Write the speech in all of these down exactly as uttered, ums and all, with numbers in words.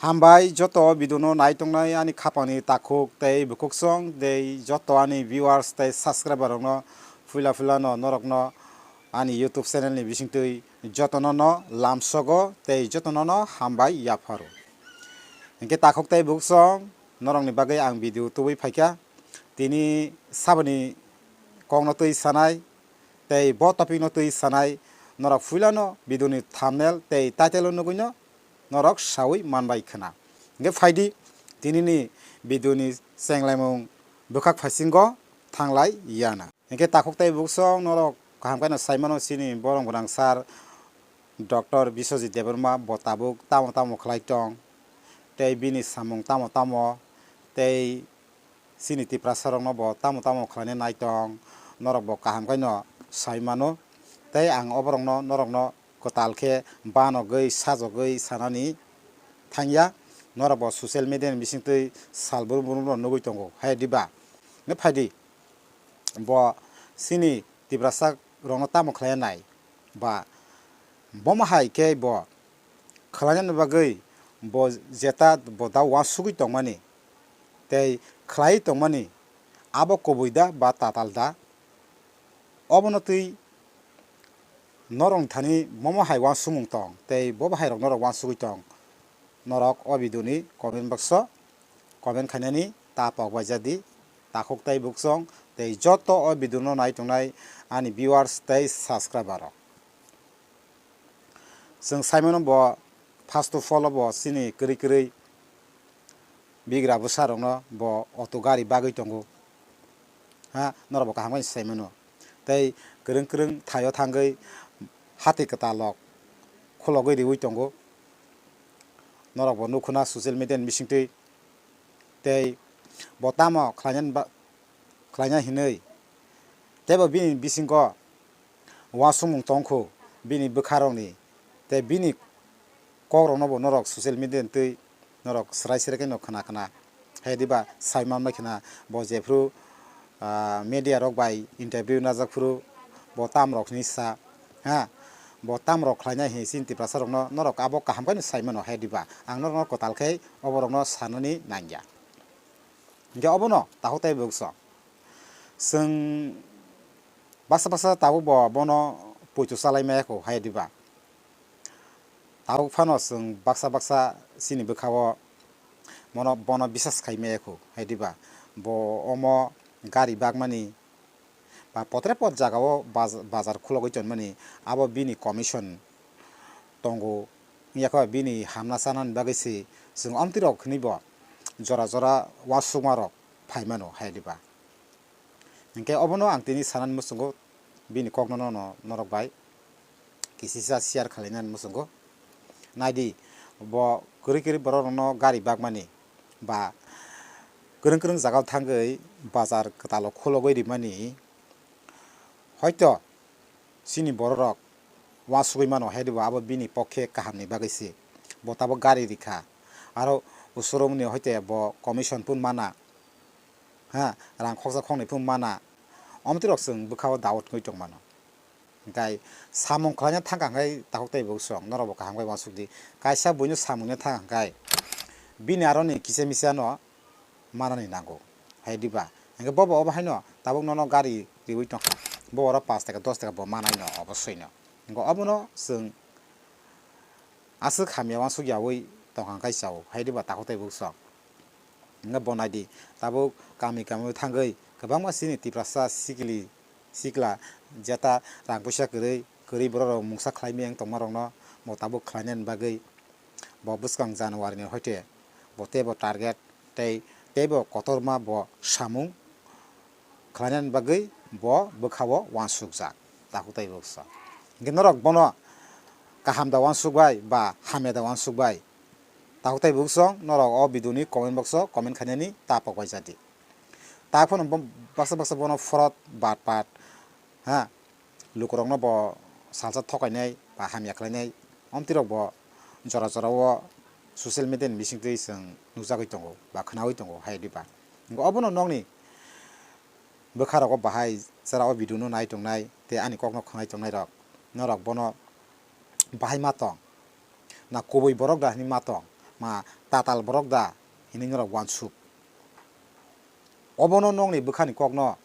Hambai joto video no nai tongnai ani khapangni takhuk tei bukhuksong tei joto ani viewers tei subscriber rokno, puila puila no norokno ani YouTube channel ni bisingtwi jotono no lamsogo tei jotono no hambai yapharo. Hinkhe takhuk tei bukhuksong norokni bagwi ang video tubui phaikha. Tini saboni kokno twi sanai tei bo topic no twi sanai norok puilano video ni thumbnail tei title o nugwino norok sawi manbai khna. Hinkhe phaidi tinini video ni chenglaimung bwkhak phaisingo thanglai yana. Hinkhe takhuk tei bukhuksong norok kaham khaino saimano chini borong gwnang sir Doctor Biswajit Debbarma bo tabuk tamo tamo khlai tong tei bini samung tamo tamo tei chini Tiprasa rokno bo tamo tamo khlaina nai tong, norok bo kaham khaino sai mano. Tei ang oborokno norokno kwtal khe banogwi sajogwi sanani thangya, norok bo social media ni bisingtwi sal brum brum rok nugwi tongo, hai diba? Nw phaidi bo chini Tiprasa rokno tamo khlaina nai ba bomo hai khe bo khlainani bagwi bo jeta bo da uansugwi tongmani tei khlaiwi tongmani abo kubui da ba tatal da? Obono twi norokni thani momo hai uansukmung tong tei bo bahairok norok uansugwi tong, norok o video ni comment box o comment khainani ta pok bai jadi, takhuk tei bukhuksong tei joto o video no nai tongnai ani viewers tei subscriber rok. Chwng saimano bo first of all bo chini kwrwi kwrwi bigra bwsa rokno bo auto gari bagwi tongo. Ha, norok bo kaham khe saimano. Tei kwrwng kwrwng thaio thangwi hati kwtal rok khulogwi riwi tongo. Norok bo nukhuna social media ni bisingtwi. Tei bo tamo khlainani ba-, khlaina hinwi. Tei bo bini bisingo uansukmung tongkhu bini bwkharokni tei bini kokrokno bo norok social media ni twi norok swrai swrai khe no khna khna. Hai diba sai manbai khna bo jephru, ah, media rok bai interview najak phuru bo tam rok hinwi sa, ha, bo tam rok khlaina hinwi chini Tiprasa rokno norok abo kaham khe no sai mano hai diba? Ang norokno kwtal khe oborokno sanani nangya. Hinkhe obono takhuk tei bukhuksong. Chwng baksa baksa tabuk bo bono poito chalai maya kho hai diba? Tabuk phano chwng baksa baksa chini bwkha-o bono, bono bisas khai maya kho hai diba? Bo omo gari bakmani ba potre pot jaga-o baj-, bajar khulogwi tonmani abo bini commission tongo, wngya khe bini hamna chanani bagwi se chwng omtwi rok hinwi bo jora jora uansukma rok phai mano hai diba? Hinkhe obono ang tini sanani muchungo bini kokno no, no, norok bai kisisa share khlainani muchungo. Naidi, bo kwrwi kwrwi borok rokno gari bakmani ba kwrwng kwrwng jaga o thangwi bazar kwtal o khulogwi rimani, hoito chini borok rok uansugwi mano, hai diba abo bini pokhe kahamni bagwi se bo tabuk gari rikha. Aro usurumni hoite bo commission pun mana, ha, rang khoksa khoknwi pun mana, omtwi rok chwng bwkha-o doubt wngwi tong mano. Hinkhe samung khlaina thangkha hinkhe takhuk tei bukhuksong norok bo kaham khe uansuk di. Kaisa buino samungno thangkha hinkhe bini aroni kisa misa no manani nango. Hai diba? Hinkhe bobo obo haino tabuk nono gari riwi tongkha. Bo oro panch taka dos taka bo manai no obosoi no. Hinkhe obono chwng aswk hamya uansuk yaui tongkha hinkhe chao. Hai diba takhuk tei bukhuksong? Hinkhe bo naidi, tabuk kami kami thangwi kwbangma chini Tiprasa sikili sikla jeta rang puisa kwrwi, kwrwi borok rok mungsa khlai miyang tongma rokno bo tabuk khlainani bagwi bo bwskang January ni hoite bo teibo target tei teibo kotorma bo samung khlainani bagwi bo bwkha-o uansukjak, takhuk tei bukhuksong. Hinkhe norok bono kaham da uansuk bai ba hamya da uansuk bai, takhuk tei bukhuksong, norok o video ni comment box o comment khainani ta pok bai jadi. Ta phano bo baksa baksa bono phorot bat pat, ha, lukurokno bo salsa thokainai ba hamya khlainai, omtwi rok bo jora jora o social media ni bisingtwi chwng nukjagwi tongo ba khnaui tongo hai diba? Hinkhe obono nokni bwkha rogo bahai chwra o video no nai tongnai tei ani kokno khwnai tongnai rok, norok bono bahai ma tong na kubui borok da hinwi ma tong, ma tatal borok da hinwi norok uansuk. Obono nokni bwkhani kokno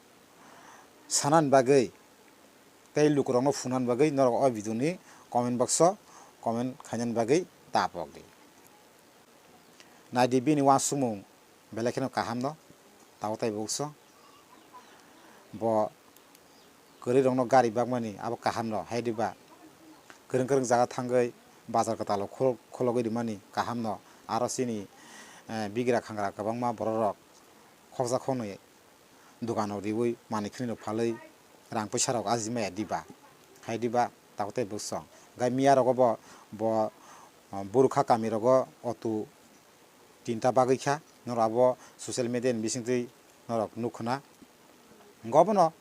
sanani bagwi tei lukurokno phunani bagwi norok o video ni comment box o comment khainani bagwi ta pok di. Naidi bini uansukmung belai kheno kaham no, tabuk tei bukso. Bo kwrwi rokno gari bakmani abo kaham no, hai diba? Kwrwng kwrwng jaga thangwi bazar kwtalo khulok-, khulogwi rimani kaham no. Aro chini, eh, bigra khangra kwbangma borok rok khoksa khoknwi dukano riwi manwi khwnwi rok phalwi rang puisa rok aji maya diba? Hai diba? Tabuk tei bukso. Gai miya rogo bo, bo, eh, burkha kami rogo auto tinta bagwi kha, norok abo social media ni bisingtwi norok nukhuna. Hwnkhe obono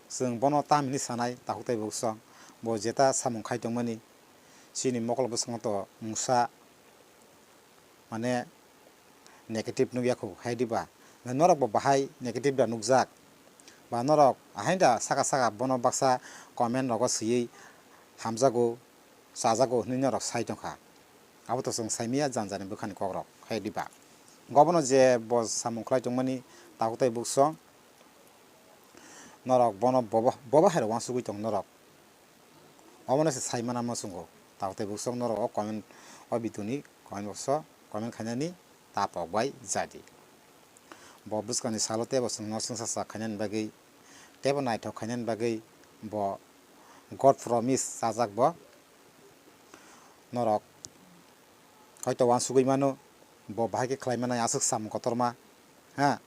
chwng bono tam hinwi sanai, takhuk tei bukso, bo jeta samung khai tongmani, chini mokol bwskango to mungsa, mane, negative nukya khu, hai diba? Norok bo bahai negative da nukjak, ba norok ahain da saka saka bono baksa comment rogo swiwi hamjago, chajago hinwi norok sai tongkha. Abo to chwng saimaya jani jani bwkhani kokrok, hai diba? Gobono je bo samung khlai tongmani takhuk tei bukso norok bono bobo, bobo hai rok uansugwi tong norok. Obono se saimana muchungo. Takhuk tei bukso norok o comment, o video ni comment box o comment khainani ta pok bai jadi. Bo bwskangni salo teibo chwngno chwngsacha khainani bagwi, teibo naithok khainani bagwi bo God promise chajak bo. Norok hoito uansugwi mano, bo bahai khe khlai manai aswk samung kotorma, ha?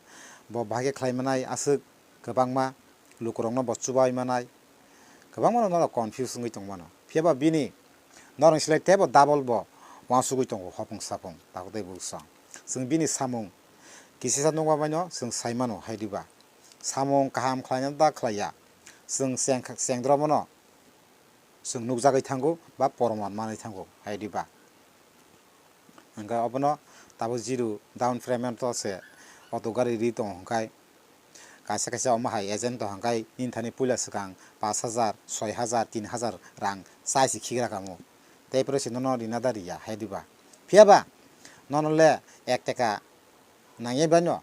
Bo bahai khe khlai manai aswk kwbangma lukurokno bo chubai manai, kwbangma norok confuse wngwi tong mano. Phiya ba bini norokni slai teibo double bo uansugwi tongo hopung sapung, takhuk tei bukso. Chwng bini samung kisisa nukma baino chwng sai mano, hai diba? Samung kaham khlainani da khlaiya, chwng cheng, chengdromono chwng nukjagwi thango ba porman manwi thango, hai diba? Hwnkhe obono tabuk zero down payment o se auto gari ri tongo, hwnkhe kaisa kaisa omo hai agent to hwnkhe nini thani puila swkang pash hajar, soi hajar, tin hajar rang chai se khigra kamo, tei phore se nono rina da riya, hai diba? Phiya ba nono le ek taka nangya baino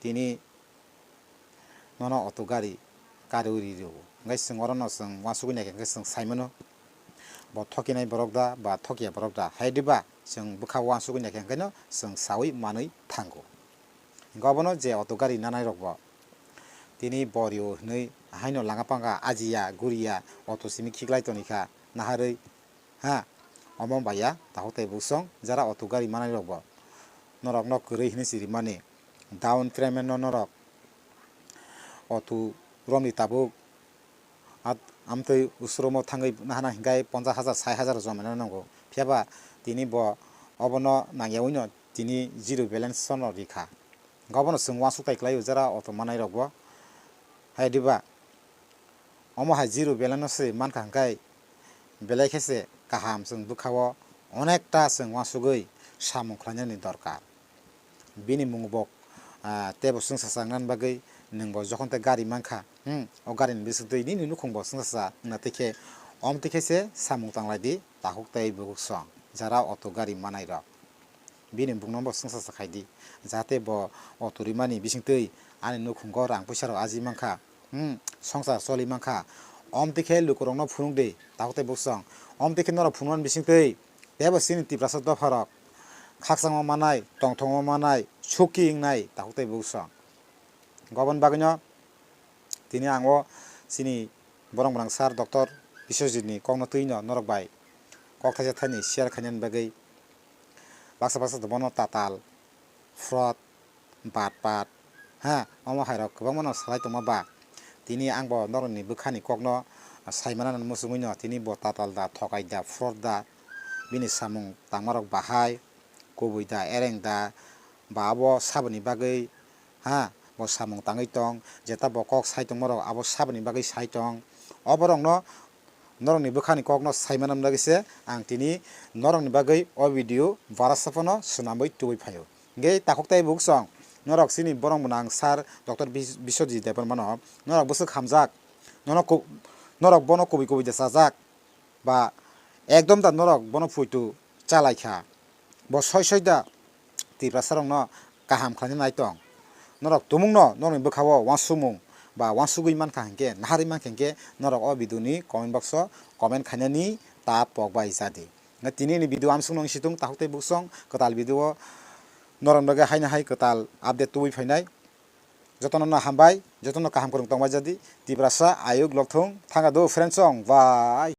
tini nono auto gari kariwi ri rwo. Hwnkhe chwng orono chwng uansugwi naikha hwnkhe chwng sai mano, bo thokinai borok da ba thokiya borok da, hai diba? Chwng bwkha uansugwi naikha hwnkhe no chwng saui manwi thango. Hwnkhe obono je auto gari nanai rok bo tini bo rio hinwi haino langa panga ajiya guriya auto simi khiklai tonikha naharwi. Ha, omo baiya takhuk tei bukso jara auto gari manai rok bo norok no kwrwi hinwi si rimani, down payment no norok auto romni tabuk at-, amtwi usromo thangwi nahana hwnkhe ponchas hajar, sait hajar jomai nani nango. Phiya ba tini bo obono nangyaui no tini zero balance no rikha. Hwnkhe obono chwng uansuk tai kwlaio jara auto manai rok bo. Hai diba? Omo hai zero balance no se mankha hwnkhe belai khe se kaham, chwng bwkha o onekta chwng uansugwi samung khlainani dorkar. Bini mung bo, ah, teibo chwngsacha wngnani bagwi nwng bo jokhon tei gari mankha, hmm, o gari ni bisingtwi nini nukhung bo chwngsacha wngna tei khe omo twi khe se samung tanglai di takhuk tei bukhuk song jara auto gari manai rok. Bini bukno bo chwngsacha khai di, jahate bo auto rimani bisingtwi ani nukhungo rang puisa rok aji mankha, hmm, songsar choli mankha. Omtwi khe lukurokno phunuk di, takhuk tei bukchwng. Omtwi khe norok phunukmani bisingtwi teibo chini Tiprasa dopharok khakchangma manai, tongthokma manai, suki wngnai, takhuk tei bukchwng. Goboni bagwino tini ang o chini borok gwnang sir Doctor Biswajit ni kokno twino norok bai kok thaisa thaini share khainani bagwi baksa baksa bono tatal, fraud, bat pat, ha, omo hai rok kwbangma no salai tongma ba. Tini ang bo norok ni bwkha ni kok no sai mana muchungwi no tini bo tatal da, thokai da, fraud da, bini samung tangma rok bahai, kubui da, ereng da, ba abo saboni bagwi, ha, bo samung tangwi tong, jeta bo kok sai tongma rok abo saboni bagwi sai tong. O borok no norokni bwkhani kokno sai manna bagwi se ang tini norokni bagwi o video barasa phano swnamwi tubui phaio. Hwnkhe takhuk tei bukchwng norok chini borok mwnang sir Doctor Bis-, Biswajit Debbarma no norok bwswk hamjak, nono ku-, norok bono kubui kubui da chajak ba ekdom da norok bono puitu chalaikha, bo soi soi da Tiprasa rokno kaham khlaina nai tong. Norok tumungno norokni bwkhao uansukmung ba uansugwi mankha hinkhe, naharwi mankha hinkhe norok o video ni comment box o comment khainani ta pok bai jadi. Nga tini ni video amsukno wng situng, tahuk tei buksong kwtal video o norok noge haino hai kwtal update tubui phainai. Jotono no hambai, jotono kaham kwrwng tongbai jadi. Tiprasa ayuk lokthung thanga do friends song, bye.